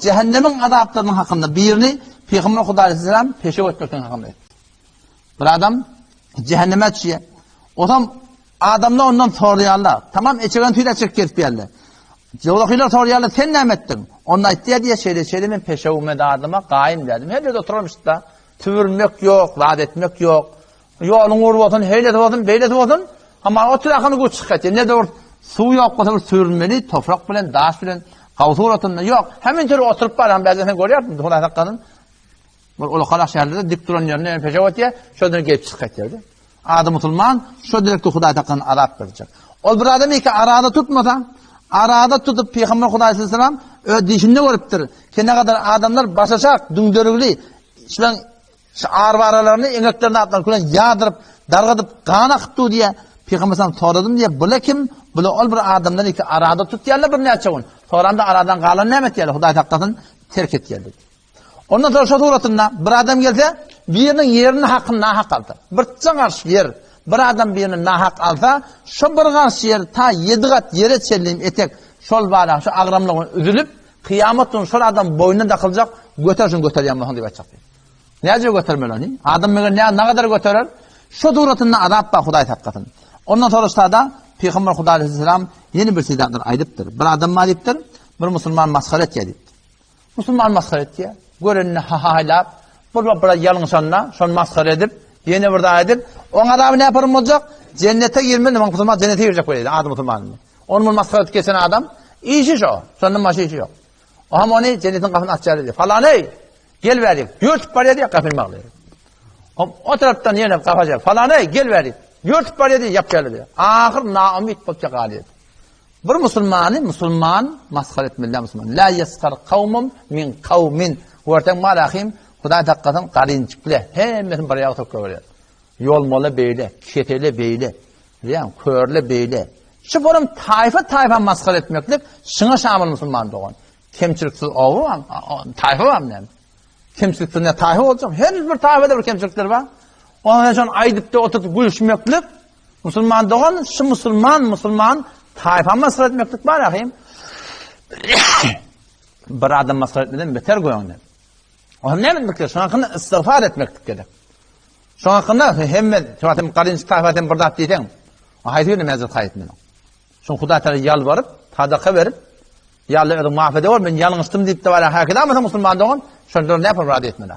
Cehennemiň azaplarynyň hakynda birini Pygamber Hudaý aleyhisselam peşew etmekligiň hakynda aýtdy. Bir adam cehenneme düşýär. Otam adamlar ondan soraýarlar. Tamam eçegen tüýle çekip gezip ýerler. Joglakylar soraýarlar, sen näme etdiň? Onda aýtýar diýýär, şeýle şeýle men peşewime dadyma gaýym diýdim. Her ýerde oturarmyş-da. Tüwürmek ýok, zat etmek ýok. Ýoluň ugry bolsun, heýlesi bolsun, beýlesi bolsun, amma otur akyny güýç çykyp gaýtýar. Ne-de bir suw ýok bolsa bir sürünmeli, toprak bilen, daş bilen, gaw suratynda ýok. Hemin türi oturyp bar, hem bäzden sen görýärsiň, Hudaý saklasyn. Bir ulukalak şäherlerde dik duran ýerinde ýene peşew atýar, şondan gelip çykyp gaýtýar. Ady musulman, şo direkde Hudaý saklasyn azap berjek. Ol bir adam eke arada tutmasa, arada tutup Pygamber Hudaý sallallahu öz dişinde görüpdir. Ki ne kadar adamlar başaşak, düňderigli, şulan Şu arbaralaryny eňeklerine atlan külen ýadyryp, dargadyp, gan akyp dur diýýär. Pygamber sallam soradym diýýär, bula kim? Bula ol bir adamdan iki arada tutýarlar birnäçe gün. Soramda aradan galan näme etýärler? Hudaý saklasyn, terk etýärler. Ondan soň şu suratynda bir adam gelse, biriniň ýerini hakyny nahak alsa, bir garş ýer, bir adam birini nahak alsa, şu bir garş ýer ta ýedi gat ýere çenli etek şol bala şu agramlygy üzülip, kyýamat gün şol adam boýnuna dakyljak, göter şuny göterýän bolsaň diýip aýtjak. Näce götermeli ony? Adam meger nä nagadar göterer? Şu suratynda azap bar Hudaý saklasyn. Ondan sonra şada Pygamber Hudaý aleyhisselam ýene bir zatlar aýdypdyr. Bir adam bar diýipdir, bir musulman masgara etýär diýipdir. Musulman masgara etýär. Görenini ha-ha-haýlap, bir bir ýalňyşanda şony masgara edip, ýene bir zat edip, oň azaby näparyň boljak? Jennete girmeli, musulman jennete girjek bolýar, ady musulman. Ony bir masgara edip geçen adam, işi şo. Şondan başga işi ýok. O hem ony jennetiň gapysyny açýar diýdi. Falany, gel bäri. Ýörtüp barýar diýip gapyny baglaýar. Hop, o tarapdan ýene gapy açýar. Falany, gel bäri. Ýörtüp barýar diýip ýapýar diýip. Ahyr naumyt bolup galýar. Bir musulmany musulman masgara etmeli däl musulman. La yaskhar kawmum min kawmin. Görseň malahym Hudaý saklasyn garynjykly hemmesini bir ýaga sokup goýberýär. Ýolmaly beýle, keseli beýle, bilýäň, körli beýle. Şu bolam taýfa taýfa masgara etmeklik şuňa şamyl musulman dogan. Kemçiliksiz oba bar, taýfa bar näme? Kemçiliksiz ne taýfa boljak? Her bir taýfada bir kemçilikler bar. Ondan soň aýdyp da oturyp gülüşmeklik musulman dogan, şu musulman musulman taýfa masgara etmeklik bar ahim. Bir adam masgara etmeden beter göňde. O hem näme etmek gerek? Şoň hakynda istigfar etmeklik gerek. Şoň hakynda hemme, şoň garynç taýfa sen bir zat diýseň, haýsy birine mezret haýytmeli? Şoň Hudaý Taala ýalbaryp, sadaka berip, Ýa Allah özüň maaf edewor, men ýalňyşdym diýip de bara häkide almasaň musulman dogan, şonda näme bir etmeli?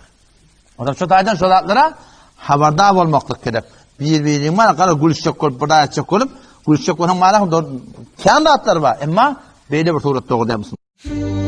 Ondan şu taýdan şu zatlara habardar bolmaklyk gerek. Bir-biriň bar, gara gülüşjek bolup, bir zat etjek bolup, gülüşjek bolsaň mana kän zatlar bar. Emma beýle bir surat dogry däl musulman.